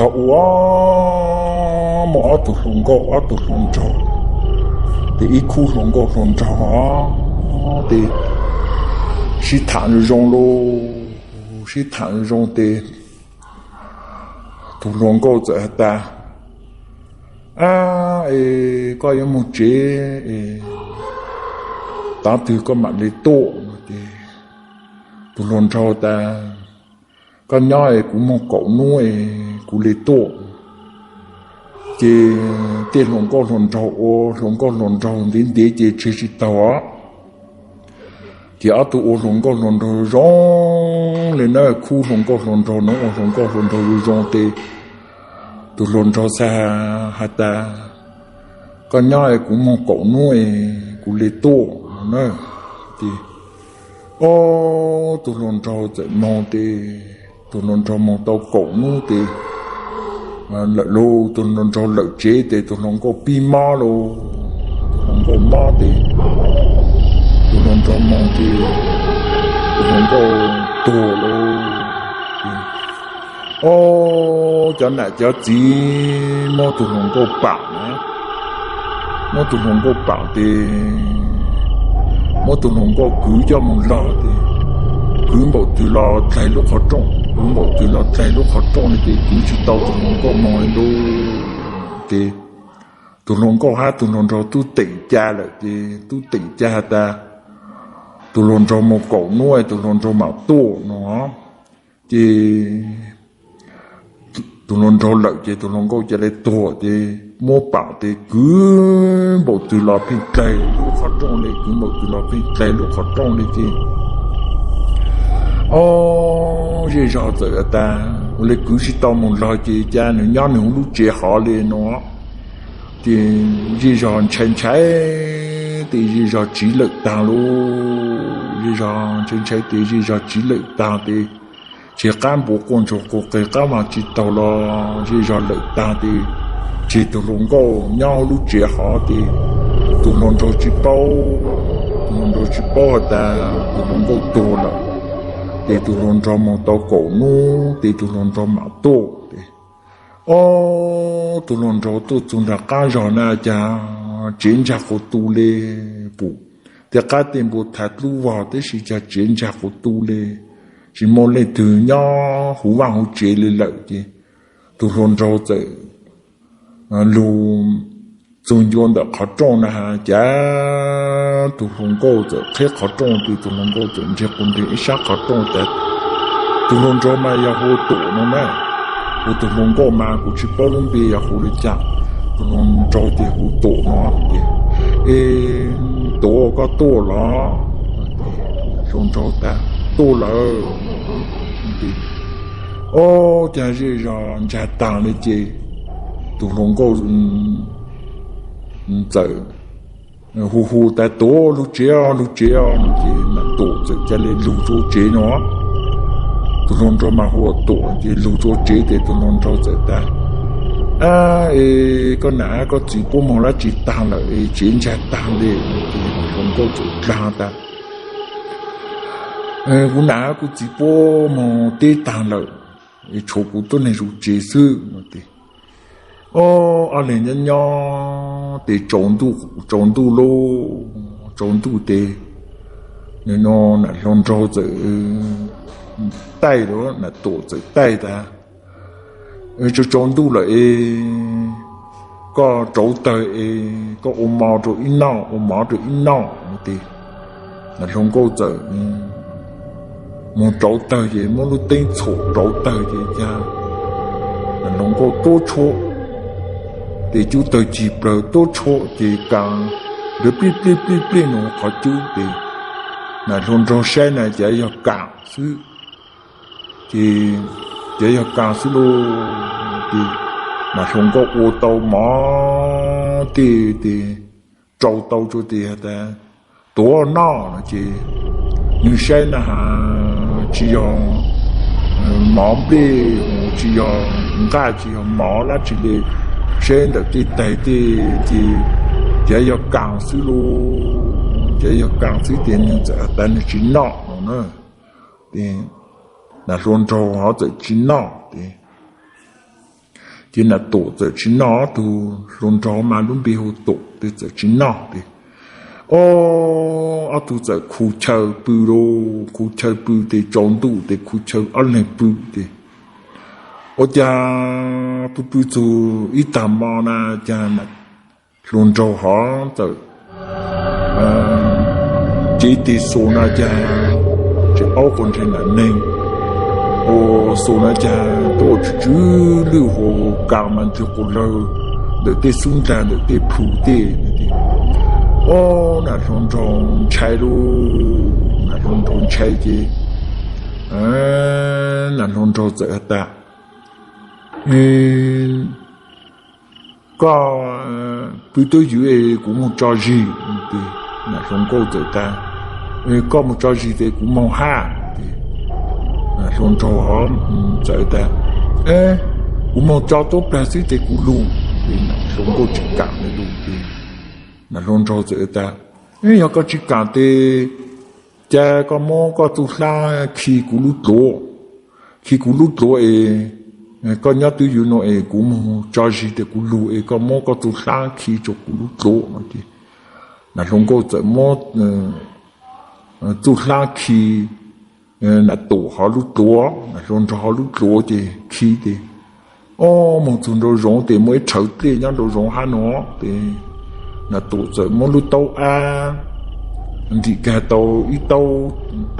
tau ua muaj ob tug hluas nkauj ob tug hluas nraug, ces ib khub hluas nkauj hluas nraug ces sib tham zoo zoo lauj, sib tham zoo zoo ces tus hluas nkauj txawm has tas, Ab, es koj yuav mus tsev es tav twg koj mam li tuaj? No ces tus hluas nraug tas, Koj nyob es kuv moog kaum nub es kuv li tuaj. Ces tej hluas nkauj hluas nraug ua hluas nkauj hluas nraug ntev ntev ces tseg tsis taug os. Ces ob tug ua hluas nkauj hluas nraug zoo li na, khub hluas nkauj hluas nraug no ua hluas nkauj hluas nraug zoo zoo ces tus hluas nraug txawm has tas, Koj nyob es kuv moog kaum nub es kuv li tuaj na. Ces ob tug hluas nraug txawm moog ces tus hluas nraug moog tau kaum nub ces lawm lauj, tus hluas nraug lawm tsev ces tus hluas nkauj pib mob lauj, tus hluas nkauj mob ces tus hluas nraug moog ces tus hluas nkauj tuag lauj. Ob, cov nam cov txiv muab tus hluas nkauj pam na, muab tus hluas nkauj pam ces muab tus hluas nkauj kwv coj mus log ces kwv npaum twg los dlaig lub qhov rooj, kwv npaum twg los dlaig lub qhov rooj li ces kwv tsis tau tus hluas nkauj moog li lauj. Ces tus hluas nkauj hab tus hluas nraug tub teem ca lawm ces tub teem ca has tas, Tus hluas nraug moog kaum nub tus hluas nraug mam tuaj no. Ces tus hluas nraug lawm ces tus hluas nkauj ca le tuag ces muab pam ces kwv npaum twg los pheej dlaig lub qhov rooj li, kwv npaum twg los pheej dlaig lub qhov rooj li ces ob, zej zog txawm has tas, Ua li kwv tsis tau mus log ces cas nws nyob nws ua lub tsev hov li no. Ces zej zog ntshai ntshai ces zej zog tsiv lawm taag lauj, zej zog ntshai ntshai ces zej zog tsiv lawm taag ces tseg qab npuav quaj ntsoog quaj qeeg qab mas tsis taug los zej zog lawm taag ces tseg tus hluas nkauj nyob hauv lub tsev hov ces tus hluas nraug tsis paub, tus hluas nraug tsis paub has tas tus hluas nkauj tuag lawm. Ces tus hluas nraug moog tau kaum nub ces tus hluas nraug mam tuaj ces ob, tus hluas nraug tuaj txug nraag qab zog na cas tsev ntsag quas tu le, pum tej qab tej npua thaiv dlub vog tib si cas tsev ntsag quas tu le, tsis muaj leej twg nyob huv vaaj huv tsev li lawm ces tus hluas nraug txawm lug txug ncua ntawm qhov rooj na has cas tus hluas nkauj txawm qheb qhov rooj ces tus hluas nkauj txawm ntseg quas nreeg ib sab qhov rooj tas, Tus hluas nraug mas yog hu ua Tuam no na, ua tus hluas nkauj mas kuv tsis paub lub npe yog hu li cas. Tus hluas nraug ces hu Tuam no ces, Es Tuam koj tuaj los? Hluas nraug tas, Tuaj lawm. Ob, cas zej zog ntsag taag li ces tus hluas nkauj txawm hu hu tas, Tuam, lug tsev os, lug tsev os no ces Tuam txawm ca le lug rua tsev no. Tus hluas nraug mas hu ua Tuam ces lug rua tsev ces tus hluas nraug txawm tas, Ab, es koj nam koj txiv puab moog dlaab tsi taag lawm es tsev ntsag taag le? Ces hluas nkauj txawm dlaag tas, Kuv nam kuv txiv puab moog teb taag lawm es tshuav kuv tuab neeg zuj tsev xwb no ces ob, ob leeg nyob nyob ces tsaus ntuj lauj, tsaus ntuj ces nam hluas nraug txawm taij, nam Tuam txawm taij tas, Tsaus tsaus ntuj lawm es koj rauv tawg es koj ua mov rau ib noj, ua mov rau ib noj no ces nam hluas nkauj txawm moog rauv tawg ces muab lub teeb txhum rauv tawg ces cas nam hluas nkauj tuab tshuab, ces cub tawg cig plawg tuab tshuab ces kaas nrov plij plij plij plij nua qhov cub ces nam hluas nraug saib na cas yog kaas xwb. Ces cas yog kaas xwb lauj, ces nam hluas nkauj ua tau mov tej ces rau tau rua ces has tas, Tuav noj no ces nwg saib na has tsis yog mov nplej, tsis yog nqaj, tsis yog mov dlaab tsi le, saib ntawm tej taig tej ces cas yog kaas xwb lauj, cas yog kaas xwb ces nwg txawm has tas nwg tsis noj no na. Ces nam hluas nraug hov txawm tsis noj ces Ces Nas Tuam txawm tsis noj, ob tug hluas nraug mas lub npe hu Tuam tes txawm tsis noj tes, o, ob tug txawm khu chaw pw lauj, khu chaw pw tes tsaus ntuj tes khu chaw ob leeg pw tes, ua cas pw pw txug ib tag hmo na cas hluas nraug hov txawm cev tes xus na cas tseem aub quas nreg nam neeg, ua xus na cas tuaj tsw tsw lwj huas kas mas ntws quas lawg ntawm tej xub ndlag ntawm tej plhu tej. Ob, Nas Hluas Nraug ntshai lauj, Nas Hluas Nraug ntshai ces Nas Hluas Nraug txawm has tas, koj pw twj ywm es kuv mus tso zis. Nas Hluas Nkauj txawm tas, koj mus tso zis tes kuv moog hab. Nas Hluas Nraug txawm tas, kuv moog tso tuab plag xwb tes kuv lug. Nas Hluas Nkauj tsis kam lug tes Nas Hluas Nraug txawm tas, yog koj tsis kam tes cas koj muab koj txuj hlab khi kuv lub dluav, khi kuv lub dluav es koj nyob twj ywm no es kuv mus tso zis tes kuv lug es koj muab koj txuj hlab khi rua kuv lub dluav no ces Nas Hluas Nkauj txawm muab txuj hlab khi Nas Tuam hov lub dluav, Nas Hluas Nraug hov lub dluav ces khi tes, ob, moog txug nraum zoov tes muaj ib rhawv dlej nyob nraum zoov hab no tes Nas Tuam txawm muab lub taub ab ntim kag tau ib taub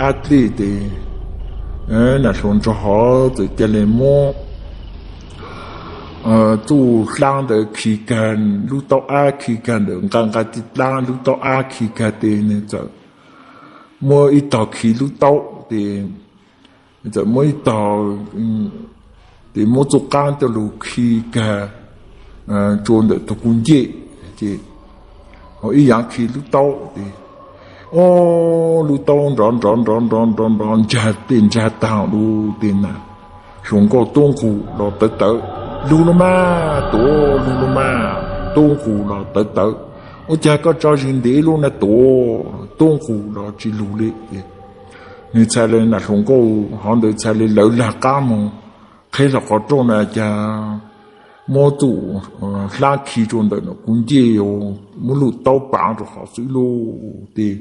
ab dlej tes Nas Hluas Nraug hov txawm ca le muab txuj hlab ntawd khi kag, lub taub ab khi kag ntawm nqa nqa ti dlaab, lub taub ab khi kag tes nws txawm muab ib tog khi lub taub tes, txawm muab ib tog tes muab txuj qaab coj lug khi kag rua ntawm tug kuv ncej ces ho ib yaav khi lub taub tes, ob, lub taub nrov nrov nrov nrov nrov nrov ntsag tej ntsag taag lug tes Nas Hluas Nkauj tub nqug los tawv tawv, lug lug mas Tuam, lug lug mas, tub nqug los tawv tawv, ua cas koj tso zis ntev lug na Tuam, tub nqug los tsis lug le. Nws txhaj le Nas Hluas Nkauj hov ntawd txhaj le lawv lag qaab moog qheb hlo qhov rooj na cas muab txuj hlab khi rua ntawm no kuv ncej, muab lub taub paav rua qhov xwb lug tes,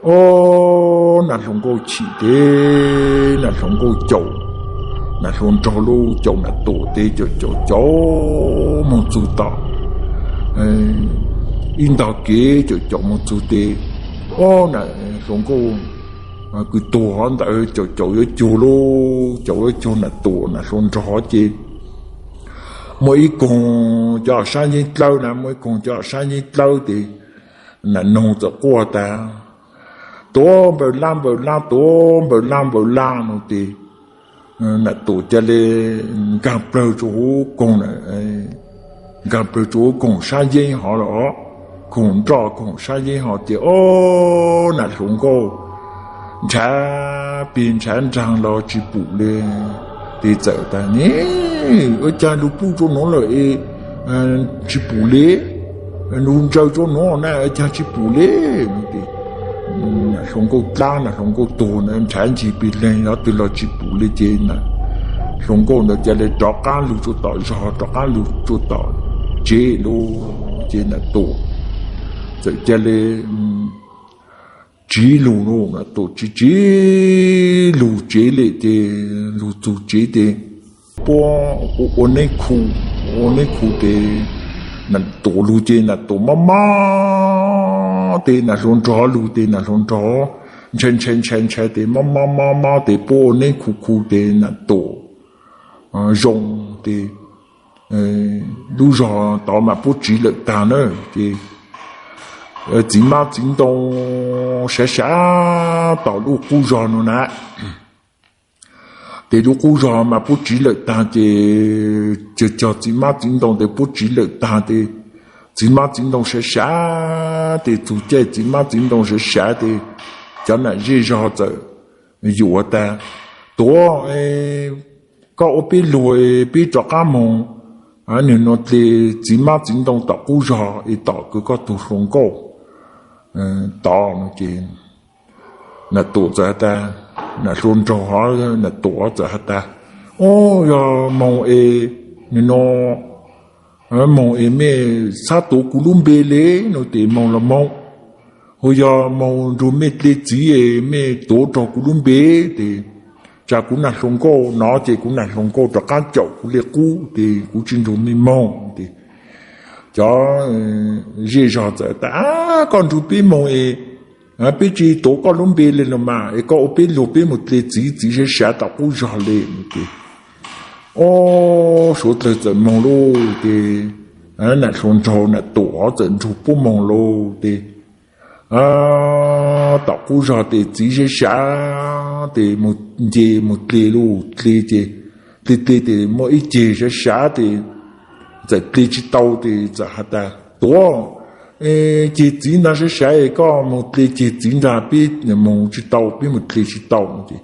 ob, Nas Hluas Nkauj chim tes Nas Hluas Nkauj caum, Nas Hluas Nraug lug caum Nas Tuam tes caum caum caum moog txug tom ib ntog kev caum caum moog txug tes, ob, Nas Hluas Nkauj kws tuag hov ntawd caum caum yuav cuag lug, caum yuav cuag Nas Tuam Nas Hluas Nraug ces muaj ib koog cov sab yeeb dlawb na, muaj ib koog cov sab yeeb dlawb tes Nas Noog txawm quaj tas, Tuam npawg lab npawg lab, Tuam npawg lab npawg lab no tes Nas Tuam ca le nkaag plawg rua huv koog, nkaag plawg rua huv koog sab yeeb hov los, koog nroj koog sab yeeb hov ces ob, Nas Hluas Nkauj nrhav pig nrhav nraag los tsis pum le. Tes txawm tas ne, ua caag lug pum rua nuav lawm es tsis pum le, lug ntsaws rua nuav na ua caag tsis pum le. Nas Hluas Nkauj dlaab, Nas Hluas Nkauj tuag na nrhav ncig pig leeg yog twg los tsis pum le ces Nas Hluas Nkauj ntawd ca le rov qaab lug rua tom zog, rov qaab lug rua tom tsev lug ces Nas Tuam txawm ca le tsiv lug, Nas Tuam tsiv tsiv lug tsev le ces lug txug tsev tes puab ua neeb khu, ua neeb khu tes Nas Tuam lug ces Nas Tuam mob mob tes Nas Hluas Nraug lug tes Nas Hluas Nraug ntshai ntshai ntshai ntshai tes mob mob mob mob tes puab ua neeb khu khu tes Nas Tuam zoo tes lub zog tod mas puab tsiv lawm taag na ces txiv mab txiv ntoo sav sav tom lub qub zog no na. Tes lub qub zog mas puab tsiv lawm taag ces cog cog txiv mab txiv ntoo tes puab tsiv lawm taag tes txiv mab txiv ntoo sav sav tes txug caij txiv mab txiv ntoo sav sav tes cov nam zej zog txawm yuam tas, Tuam, koj ua peb luag peb rov qaab moog nwg nuav dle txiv mab txiv ntoo tom qub zog es tom kws koj tug hluas nkauj tod no ces Nas Tuam txawm has tas, Nas Hluas Nraug hov Nas Tuam txawm has tas, Ub, yog moog es nim no moog es mej xav tuav kuv lub npe le? No ces moog los moog, hu yog moog nrug mej dle txiv es mej tuav raug kuv lub npe, ces tsam kuv nam hluas nkauj no ces kuv nam hluas nkauj rov qaab caum kuv le qub, ces kuv tsi nrug mej moog. Ces cov zej zog txawm tas, Ab, koj nrug peb moog es peb tsi tuav koj lub npe le los mas, es koj ua peb luag peb moog dle txiv, txiv sav sav tom qub zog le. Ces ob suav dlawg txawm moog lauj. Ces nam hluas nraug nam Tuam txawm nrug puab moog lauj. Ces tom qub zog ces txiv sav sav ces moog nce moog dle lauj. Dle ces, dle dle ces muaj ib ceg sav sav ces txawm dle tsi tau ces txawm has tas, Tuam, ceg txiv ntag sav sav, koj moog dle ceg txiv ntag, peb moog tsi tau, peb moog dle tsi tau. Ces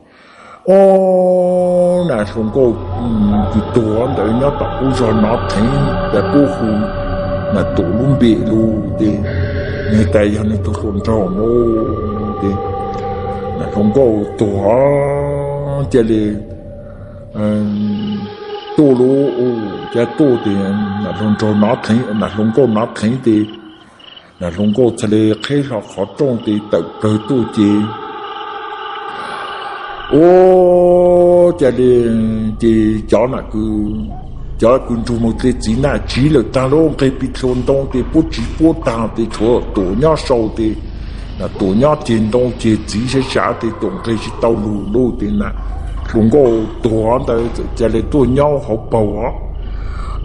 ob nam hluas nkauj kws tuag ntawd nyob tom qub zog nov dheev tas puab hu nam Tuam lub npe lauj. Ces nwg tas yog nwg tug hluas nraug lauj. Ces nam hluas nkauj tuag ca le tuaj lauj. Ca tuaj ces nam hluas nraug nov dheev, nam hluas nkauj nov dheev ces nam hluas nkauj txhad le qheb hlo qhov rooj ces tawm plawg tuaj ces ua ca le ces cov, cov kws nrug moog dle txiv na tsiv lawm taag lauj, nqeg pis dlhua ntoo ces puab tsiv puab taag ces tshuav Tuam nyob sau ces nam Tuam nyob ceg ntoo ceg txiv sav sav ces Tuam nqeg tsi tau lug lauj. Ces nam hluas nkauj tuag ntawd txawm ca le tuaj nyob hauv paug os.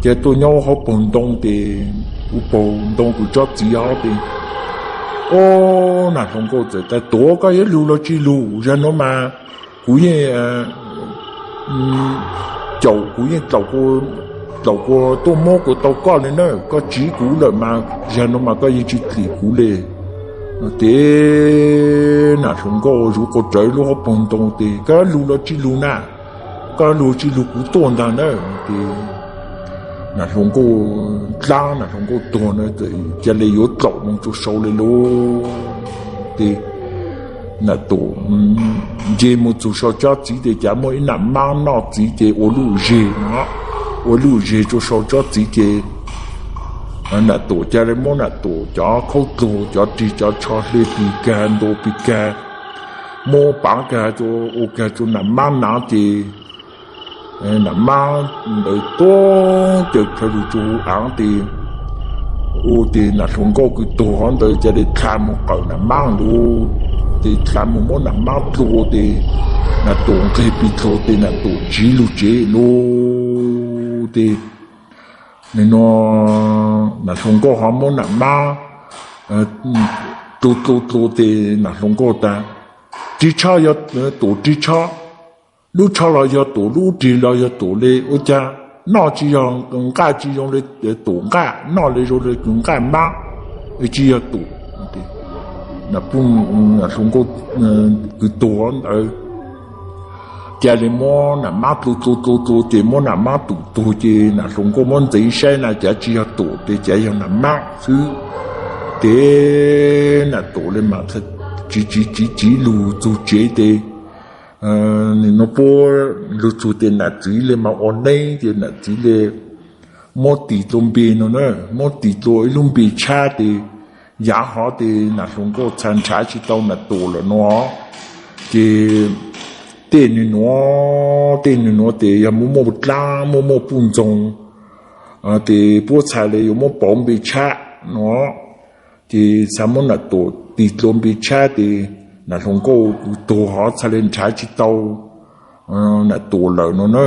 Ca tuaj nyob hauv paug ntoo ces, ua paug ntoo kws tsob txiv os ces ob nam hluas nkauj txawm tas, Tuam, koj yuav lug los tsi lug? Zag nuav mas kuv yeej caum, kuv yeej tlaum kua tuaj muab kua tau koj le na, koj tsiv kuv lawm mas zag nuav mas koj yeej tsi dlim kuv le. Ces nam hluas nkauj zuv quas rawv lub hauv paug ntoo ces, Koj lug los tsi lug na? Koj lug tsi lug kuv tuaj ntag na. Ces nam hluas nkauj dlaab, nam hluas nkauj tuag na, ca le yuav dlaum moog rua sau le lauj. Ces nam Tuam nce moog txug sau tsob txiv ces cas muaj ib nam maab noj txiv ces ua lub zeg no, ua lub zeg rua sau tsob txiv ces nam Tuam ca le muab nam Tuam cov khaub dluag, cov rig cov tsho hle pis kag ntua pis kag, muab paav kag, ua kag rua nam maab naav ces nam maab ntawd tuab caws plhaw lug rua huv aav ces ua ces nam hluas nkauj kws tuag ntawd ca le dlha moog qawm nam maab lug, ces dlha moog muab nam maab dlua ces nam Tuam nqeg pis dlua ces nam Tuam tsiv lug tsev lug. Ces nim no nam hluas nkauj ho muab nam maab dlua dlua dlua ces nam hluas nkauj tas, Rig tsho yog Tuam rig tsho, lub tsho los yog Tuam, lub rig los yog Tuam le, ua cas noj tsi yog nqaj tsi zoo le Tuam nqaj, noj le zoo le kws nqaj maab, tsi yog Tuam. Nam hluas nkauj kws tuag ntawd ca le muab nam maab dlua dlua dlua dlua ces muab nam maab tum tuag ces nam hluas nkauj muab ntxeev saib na cav tsi yog Tuam ces cav yog nam maab xwb. Ces nam Tuam le mas tsiv tsiv tsiv tsiv lug txug tsev ces nim no puab lug txug ces nam txiv le mas ua neeb ces nam txiv le muab tis dlua npe no na, muab tis dlua ib lub npe tshab ces yav hov ces nam hluas nkauj txhad nrhav tsi tau nam Tuam lawm no. Ces tej nwg nuav, tej nwg nuav ces yog muaj muaj dlaab muaj muaj puj ntxoog ces puab txhad le yuav muab pauv npe tshab no. Ces txhad muab nam Tuam tis dlua npe tshab ces nam hluas nkauj kws tuag hov txhad le nrhav tsi tau nam Tuam lawm no na.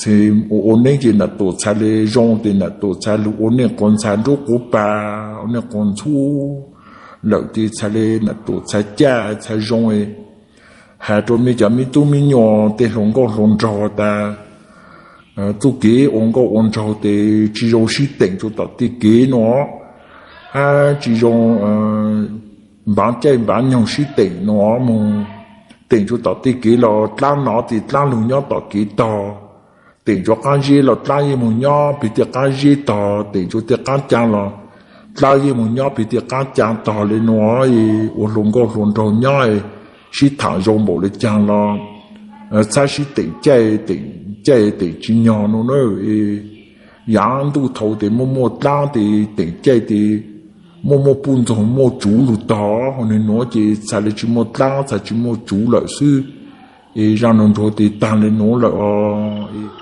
Ua ua neeb ces nam Tuam txhad le zoo ces nam Tuam txhad lug ua neej quas ntxhas nruab quas pag, ua neej quas ntxhub lawm ces txhad le nam Tuam txhad caj txhad zoo. Has rua mej cov me tub me nyuam tej hluas nkauj hluas nraug tas, txuj kev ua nkauj ua nraug tes tsi zoo sib teem rua tom tej kev no, hab tsi zoo npav caij npav nyoog sib teem no, moog teem rua tom tej kev los dlaab nov tes dlaab lug nyob tom kev tog, teem rua qaab zeb los dlaab yeej moog nyob peg tej qaab zeb tog, teem rua tej qaab caa los dlaab yeej moog nyob peg tej qaab caa tog le nuav. Ua hluas nkauj hluas nraug nyob sib thaam zoo npaum le caag los txhab sib teem caij, teem caij teem tsis nyog no na. Yav ntuj thaud tes muaj muaj dlaab tes teem caij tes muaj muaj puj ntxoog muaj tsuv lug tog, ho nwg nuav ces txhais le tsis muaj dlaab txhais tsis muaj tsuv lawm xwb. Es zaj no ntsuag tes taag le nuav lawm os.